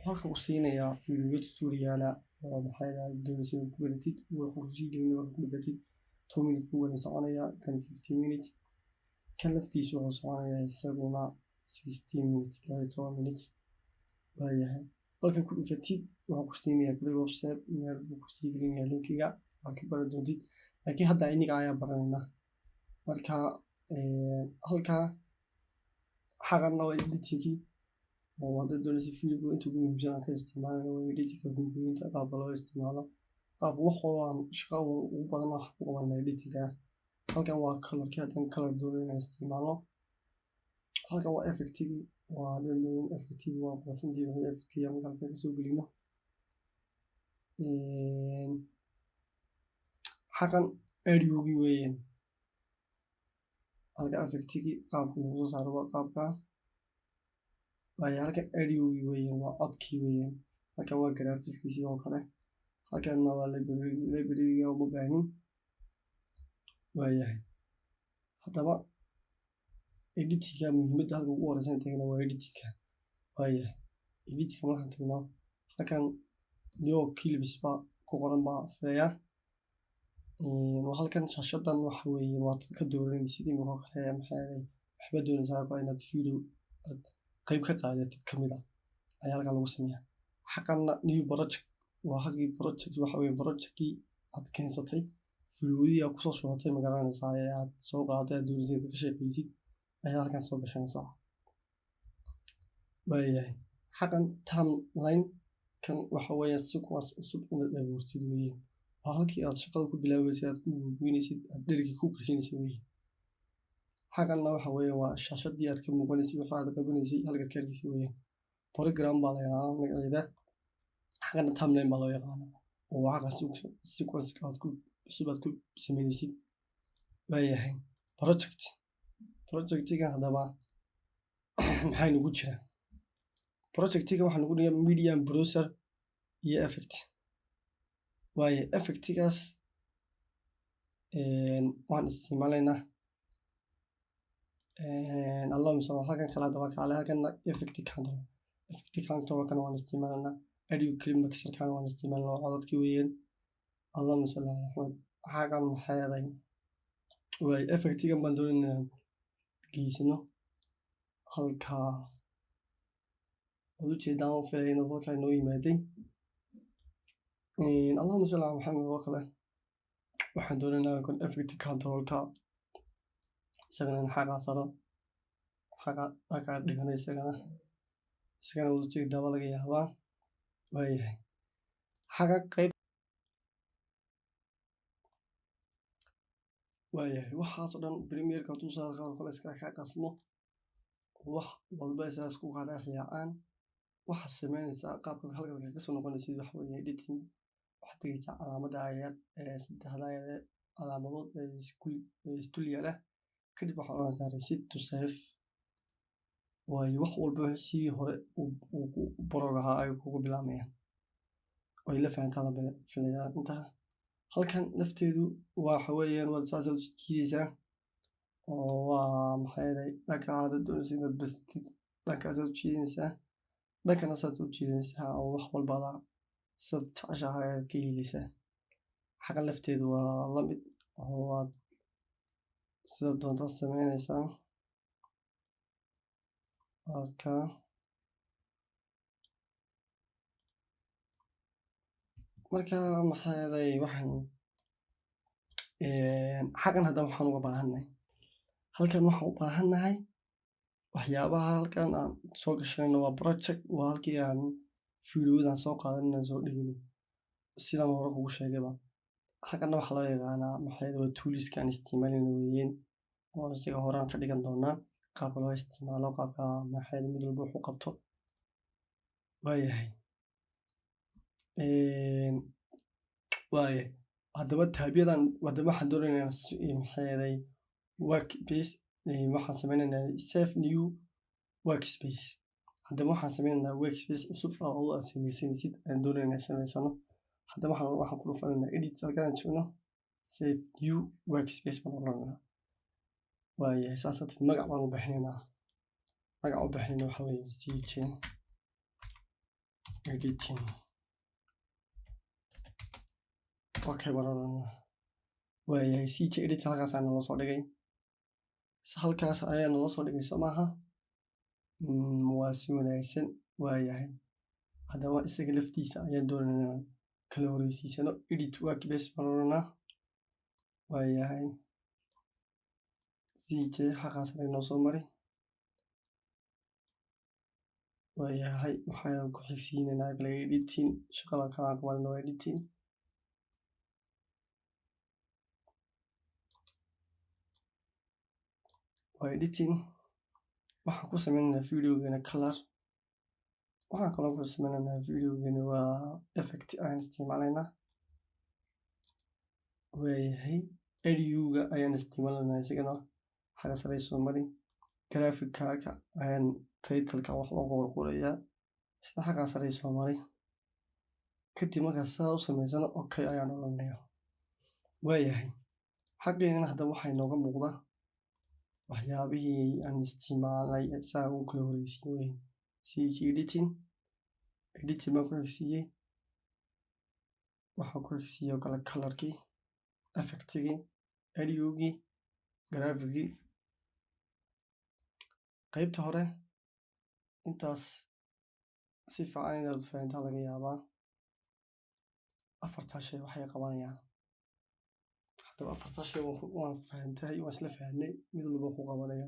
Wuxuu halkan ku siinayaa video tutorial oo maxay ahayd doonaysid inaad ku baratid. Wuxuu ku sii gelinaya markaad ku dhufatid 2 minute buu wada soconayaa kan, 15 minute kan laftiisa wuxuu soconayaa isaguna 16 minute, 16 minute. Waayahay, markaad ku dhufatid wuxuu ku siinayaa kule website, meel buu ku sii gelinayaa linkiga aad ka baran doontid, laakiin hadda iniga ayaa baranaynaa. Marka halkaa xaqanna waa editingkii, oo haddaad doonaysid videoga inta ugu muhiimsan aan ka isticmaalayno waa editingka, gogoynta, qaabka loo isticmaalo, qaabka wax walba aan shaqo ugu badan wax ku qabanaa editingka. Halkan waa colorkii, haddaan color doonayo inaan isticmaalno. Halkan waa effectigii, waa haddaan doonayo effectigii, waa qurxintii, wixii effectiga marka halkan kasoo gelino. Xaqan audiogii weeyaan. Halka effectigii qaabka lagu soo saaro waa qaabka. Waayo, halkan audiogii weeyaan, waa codkii weeyaan. Halkan waa graphics oo kale. Halkanna waa library, library-ga uma baahnin. Waayahay, haddaba editingka muhiimadda halka ugu horeysa aan tagno waa editingka. Waayahay, editingka markaan tagno, halkan new clips baa ku qoran baa filayaa. Waa halkan shaashadan waxa weeye waad ka dooranaysid imika oo kale, maxay ahayd, waxba doonaysaa kale inaad video aad qayb ka qaadatid kamid ah ayaa halkan lagu sameeyaa. Xaqanna new project waa halkii project, waxa weeye projectkii aad keensatay, videodii aad kusoo shubatay, ma garanaysaa, ee aad soo qaadatay, aad doonaysay inaad ka shaqeysid ayaa halkan soo gashanaysaa. Waayahay, xaqan timeline kan waxa weeye sequence cusub inaad abuurtid weeye. Waa halkii aad shaqada ku bilaabeysay, aad ku gogoynaysid, aad dherigii ku gashanaysid weeye. Xaqanna waxa weeye waa shaashadii aad ka muuqanaysay waxa aad qabanaysay, halkaad ka arkaysay weeye. Program baa la yidhahdaa magaceeda. Xaqana timeline baa loo yaqaanaa, oo waa xaqa sequence aad ku cusub aad ku sameynaysid. Waayahay, project, projectiga haddaba maxaa nagu jira? Projectiga waxaa nagu dhiga media browser iyo effect. Waaye, effectigaas waan isticmaalaynaa. Allahuma salli, halkan kale haddaba kaale, halkan effect control, effect control kan waan isticmaalaynaa. Audio clip mixer kan waan isticmaalanaa, waa codadkii weeyaan. Allahuma salli ala Maxamed. Xagan maxay ahayd? Waaye, effectigan baan doonaynaa inaan geysano halkaa. Waad ujeedaan, waan filaya inuu halkaa inoo yimaaday. Allahuma salli ala Maxamed oo kale waxaan doonaynaa kan effect controlka isagana in xagaa saro, xaga halkaa dhigano isagana. Isagana waad ujeedaa baa laga yaabaa. Waayahay, xaga qayb. Waayahay, waxaas oo dhan Premiereka hadduu saa kale iska kaa qasmo, wax walba isaas ku kala dhex yaacaan. Waxaad sameynaysaa qaabka halkan kaga soo noqonaysid waxa weeye editing. Waxaad tegeysaa calaamadda yar ee saddexda yar ee calaamadood ee isku ee isdul yaala. Kadib waxaad oranaysaa reset to save. Waayo, wax walba sidii hore uu borog ahaa ay kugu bilaabayaan. Way la fahantaa la filayaa intaa. Halkan lafteedu waxa weeyaan waad saasaad u jiidaysaa, oo waa maxay ahayd, dhanka aad doonaysid inaad bastid dhankaasaad u jiidanaysaa, dhankana saasaad u jiidanaysaa, oo wax walba adaa sidaad jeceshahay ayaad ka yeelaysaa. Xagan lafteedu waa la mid, oo waad sidaad doontaad sameynaysaa. Halka marka maxay ahayd, waxaan xagan hadda waxaan uga baahannahay, halkan waxaan u baahannahay waxyaabaha halkan aan soo gashanayno waa project, waa halkii aan fiidiyowadan soo qaadanayno, soo dhiginay, sidaan hore kugu sheegayba. Halkanna waxaa loo yaqaanaa maxay ahayd, waa toolska aan isticmaalayno weeyeen, oo isaga horaan ka dhigan doonaa qaabka loo isticmaalo, qaabka maxay ahayd mid walba wuxuu qabto. Waayahay, waayahay, haddaba taabyadan haddaba waxaan doonaynaa maxay ahayd workspace. Waxaan sameynaynaa save new workspace. Haddaba waxaan sameynaynaa workspace cusub oo adigu aad sameysanaysid aan doonaynaa inaan samaysano. Haddaba waxaan ku dhufanaynaa edit halkan aan joogno, save new workspace baan odhanaynaa. Waayahay, saas darteed magac baan u bixinaynaa. Magac u bixinayna waxa weeye CJ. Editing, okay baan odhanaa. Waayahay, CJ Editing halkaasaa naloo soo dhigay, halkaas ayaa naloo soo dhigay, soo maaha? Waa si wanaagsan. Waayahay, haddaba isaga laftiisa ayaan doonaynaa inaan kala horeysiisano. Edit workspace baan odhanaa. Waayahay, CJ xaqaas noo soo mari. Waayahay, waxaan ku xigsiinaynaa kale editing. Shaqada kalaan qabanayna waa editing. Waa editing. Waxaan ku sameynaynaa videogeena color. Waxaan kaloo ku sameynaynaa videogeena waa effect ayaan isticmaalaynaa. Waayahay, audio-ga ayaan isticmaalaynaa isagana, xagga sare soo mari. Graphic card-ka ayaan title-ka wax loogu qorqorayaa, isla xaggaa sare soo mari. Kadib markaa sidaa u samaysano, okay ayaan odhanaya. Waayahay, xaggeena haddaba waxaa inooga muuqda waxyaabihii aan isticmaalay saa ugu kala horeysiin weyn. CG Editing, editing baan ku xigsiiyey. Waxaan ku xigsiiyey oo kale colorkii, effectigii, audio-gii, graphicgii. Qaybta hore intaas si fiican inaad fahantaa laga yaabaa. Afartaa shay waxay qabanayaan, haddaba afartaa shay waan fahantahay, waan isla fahanay mid walba ku qabanayo.